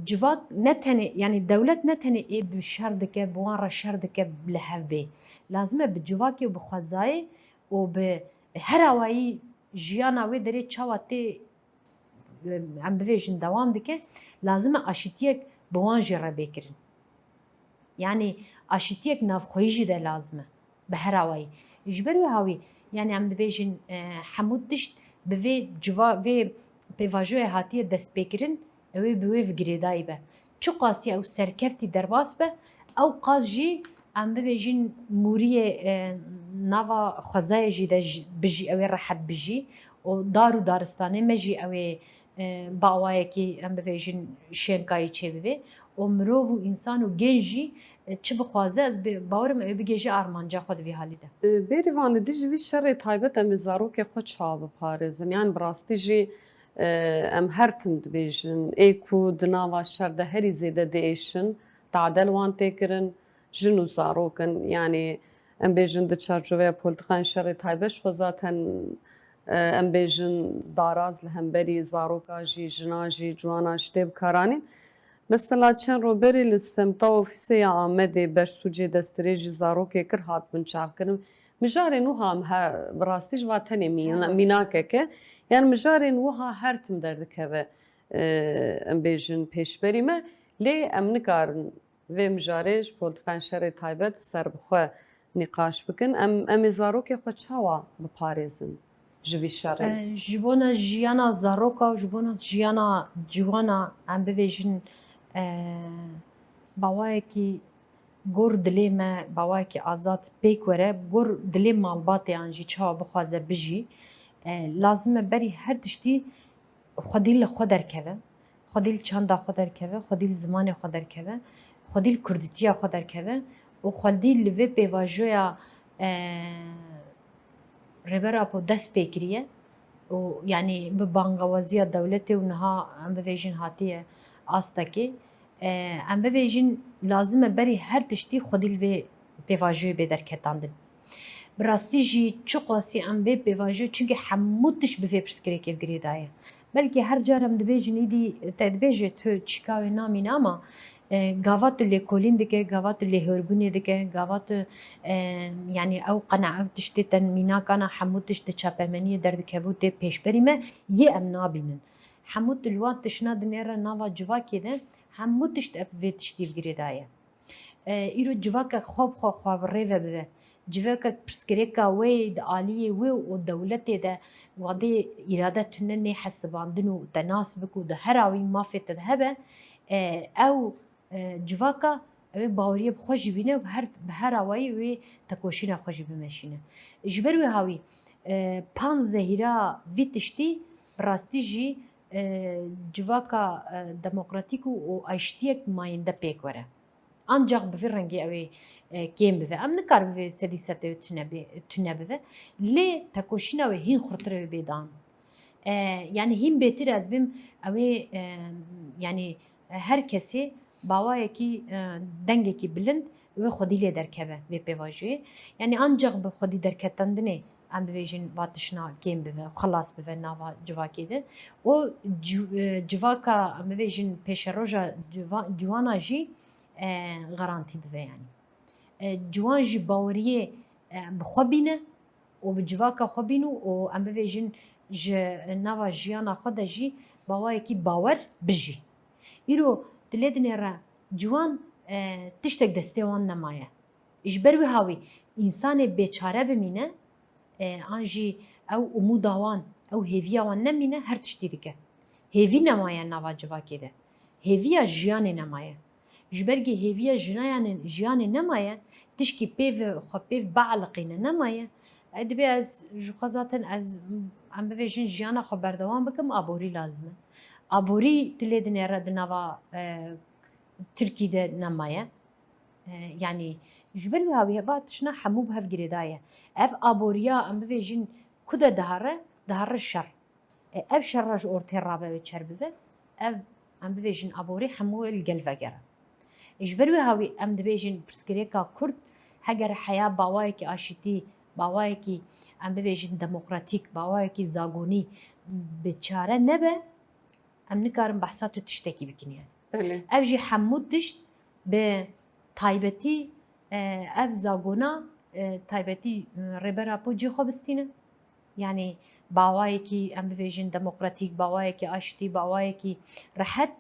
civak ne tenê, yanî dewlet ne tenê ê bi şer dike, bi wan re şer dike li hev bê. Lazim e bi civakê û bi xwezayê û bi her awayî jiyana wê derê çawa tê, em bivêjin, dewam dike, lazim e aşitiyek bi wan jî re bê kirin. Yanî aşitiyek navxweyî jî de lazim e. Bi her awayî. Ji ber wê hawî, yanî em dibêjin, e, hemû tişt bi vê civa-, vê pêvajoyê hatiye destpêkirin, ew ê bi wê ve girêdayî be. Çiqasî ew serkeftî derbas be, ew qas jî em bibêjin mûriyê, e, nava xwezayê jî de jî, bijî, ew ê rehet bijî û dar û daristanê me jî ew ê, e, bi awayekî em bibêjin şênkayî çêbibê û mirov û însan û genc jî, e, çi bixwaze, ez bê-, bawer im ew ê bigihêje armanca xwe di vî halî de. E, Bêrîvan, li dijî vî şerê taybet em ê zarokê xwe çawa biparêzin? Yan bi rastî jî, e, em her tim dibêjin, ê ku di nava şer de herî zêde diêşin, tade li wan tê kirin, jin û zarok in. Yanî em bêjin di çarçoveya polîtîkayên şerê taybet ji xwe zaten, e, em bêjin daraz li hemberî zaroka jî, jina jî, ciwana jî tê bikaranîn. Mesela çend roj berê li semta ofîsê ya Amedê bersûcê destdirêjî zarokê kir, hat binçavkirin. Mijarên wiha em he, bi rastî ji va tenê mîna-, mînakek e. Yanî mijarên wiha her tim derdikeve, e, em bêjin pêşberî me. Lê em nikarin vê mijarê ji polîtîkayên şerê taybet serbixwe nîqaş bikin. Em, em ê zarokê xwe çawa biparêzin ji vî şerê? E, ji bona jiyana zaroka û ji bona jiyana ciwana em bibêjin, e, bawayekî gor dilê me, bawayekî azad pêk were, gor dilê malbatê an jî çawa bixwaze bijî. E, lazim e berî her tiştî xwedî li xwe derkeve, xwedî li çanda xwe derkeve, xwedî li zimanê xwe derkeve, xwedî li kurdîtiya xwe derkeve û xwedî li vê pêvajoya, e, Rêber Apo dest pê kiriye û, yanî, bi bangawaziya dewletê û niha em bivêjin hatiye astekê, e, em bivêjin lazim e berî her tiştî xwedî li vê pêvajoyê bê derketandin. Bi rastî jî çiqasî em vê pêvajoyê, çimkî hemû tişt bi vê pirsgirêkê girêdaye. Belkî her car em dibêjin, îdî te dibêje tu çîka wê namîne, ama E, gava tu lêkolîn dike, gava tu lêhorbûnê dike, gava tu, e, yanî ew qena, ev tiştê te mînakana hemû tişt di çapemeniyê derdikeve û tê pêşberî me, yê em nabînin. Hemû tu li wan tiştna dinêre nava civakê de, hemû tişt ev vê tiştî bi girêdaye. E, îro civakek xwe bi xwe, xwe bi rê ve bibe. Civakek pirsgirêka wê di aliyê wê û dewletê de wadê îrade tune nê hesibandin û te nas bik û di her awî mafê te de hebe, e, ew, e, civaka ew ê baweriyê bi xwe jî bîne û her, bi her awayî wê tekoşîna xwe jî bimeşîne. Ji ber wê hawî, e, panzehîra vî tiştî bi rastî jî, e, civaka, e, demokratîk û, û aştiyek mayînde pêk were. Ancax bi vî rengî ew ê, e, kêm bive. Em nikarin vê sedî sedê tune bê, tune bive. Lê tekoşîna wê hîn xurtir e wê bê dan. E, yanî hîn bêtir ez bêm ew ê, e, yanî her kesê bawayekî, e, dengekî bilind wê xwedî lê derkeve vê pêvajoyê. Yanî ancax bi xwedî derketandinê em bivêjin va tişna kêm bive, xilas bive nava civakê de. Û ci-, e, civaka, em bivêjin pêşeroja civa-, ciwana jî, e, garantî bibe yanî. E, ciwan jî baweriyê, e, bi xwe bîne û bi civaka xwe bîn û, û em bivêjin ji nava jiyana xwe de jî bawayekî bawer bijî. Îro dilê dinêre ciwan, e, tiştek destê wan nemaye. Ji ber wî hawî însanê bêçare bimîne, e, an jî ew umûda wan, ew hêviya wan nemîne, her tiştî dike. Hêvî nemaye nava civakê de. Hêviya jiyanê nemaye. Ji ber ku hêviya jinayanê, jiyanê nemaye, tişkî pêv, xwe pêv bialiqîne nemaye. E, dibê ez ji xwe zaten ez, em bivêjin jiyana xwe berdewam bikim, aborî lazim e. Aborî tu lê dinêre di nava, e, Tirkî de nemaye. E, yanî ji ber wî hawî va tişna hemû bi hev girêdaye. Ev aboriya em bivêjin ku de dihare, dihare şer. E, ev şer re ji ortê rabe wê çer bibe. Ev em bivêjin aborî hemû li gel vegere. E, ji ber wî hawî em dibêjin pirsgirêka Kurd heger heya bawayekî aşitî, bawayekî em bivêjin demokratîk, bawayekî zagonî bi çare nebe, em nikarin behsa tu tiştekî bikin yani. Belê. Ev jî hemû tişt bi taybetî, e, ev zagona, e, taybetî, e, Rêber Apo cî xwe bistîne. Yani bawayekî em bivêjin demokratîk, bawayekî aştî, bawayekî rehet,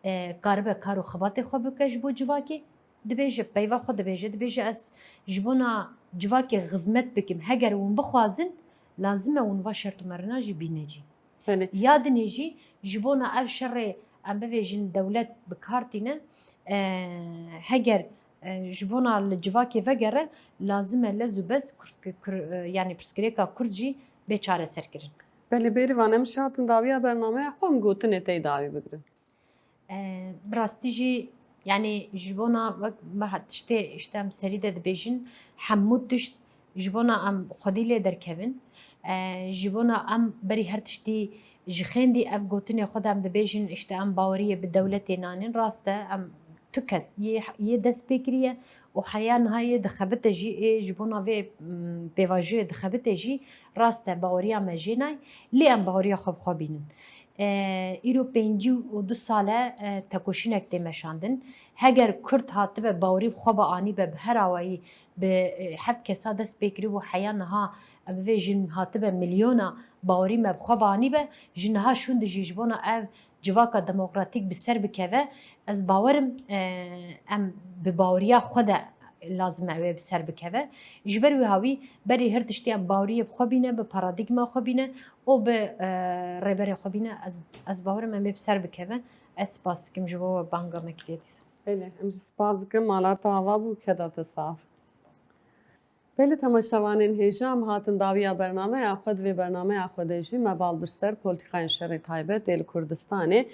e, karibe kar û xibatê xwe bike ji bo civakê. Dibêje, peyva xwe dibêje, dibêje ez ji bona civakê xizmet bikim. Heger hûn bixwazin, lazim e hûn va şert û merina jî bîne cî. Belê. Ya dinê jî ji bona ev şerê em bivêjin dewlet bi kar tîne, e, heger, e, ji bona li civakê vegere, lazim e lez û bez kurs-, kur-, e, yanî pirsgirêka Kurd jî bê çareserkirin. Belê, Bêrîvan, em şatin dawiya bernameya xwe, em gotinê tey dawî bigirin. E, bi rastî jî, yanî ji bona wek me ha-, tiştê, işte, em serî de dibêjin, hemû tişt ji bona em xwedî lê derkevin. E, ji bona em berî her tiştî ji xêndî ev gotinê xwe de em dibêjin, işte, em baweriyê bi dewletê nanin. Rast e, em tu kes yê, yê dest pê kiriye û heya niha yê dixebite jî, ê ji bona vê, m, pêvajoyê dixebite jî, rast e, baweriya me jê nayê, lê em baweriya xwe bi xwe bînin. E, îro pêncî û du sal e, e, tekoşînek tê meşandin. Heger Kurd hatibe bawerî bi xwe bianîbe, bi her awayî bi, e, heft kesa dest pê kiribû, heya niha, e, bivêjin hatibe milyona bawerî me bi xwe bianîbe, ji niha şûn de jî ji bona ev civaka demokratîk bi ser bikeve, ez bawer im, e, em bi baweriya xwe de lazim e wê bi ser bikeve. Ji ber wî hawî berî her tiştî em baweriyê bi xwe bîne, bi paradîgma xwe bîne û bi, e, rêberê xwe bîne. Ez, ez bawer im em ê bi ser bikeve. Ez spas dikim ji bo we banga me kiriye dîsa. Belê, em jî spas dikim. Mala te ava bû, keda te sax. Belê, temaşevanên hêja, em hatin dawiya bernameya xwe. Di vê bernameya xwe de jî me bal bir ser polîtîkayên şerê taybet ê li Kurdistanê.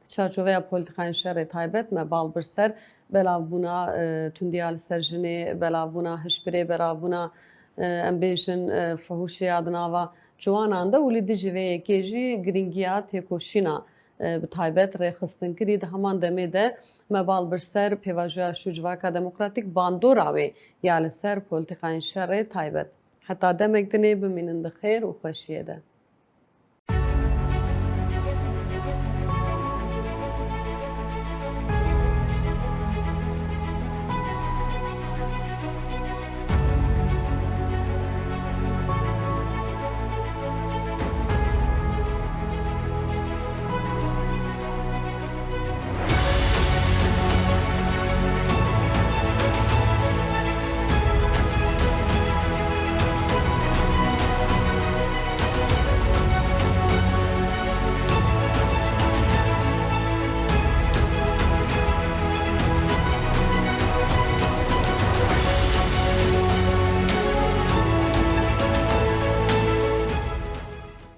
Di çarçoveya polîtîkayên şerê taybet me bal bir ser belavbûna, e, tundiya li ser jinê, belavbûna hişbirê, belavbûna, e, em bêjin, e, fihûşê ya di nava ciwanan de û li dijî vê yekê jî girîngiya têkoşîna, e, bi taybet rêxistinkirî. Di heman demê de me bal bir ser pêvajoya şû civaka demokratîk, bandora wê ya li ser polîtîkayên şerê taybet. Heta demek dinê bimînin di xêr û xweşiyê de.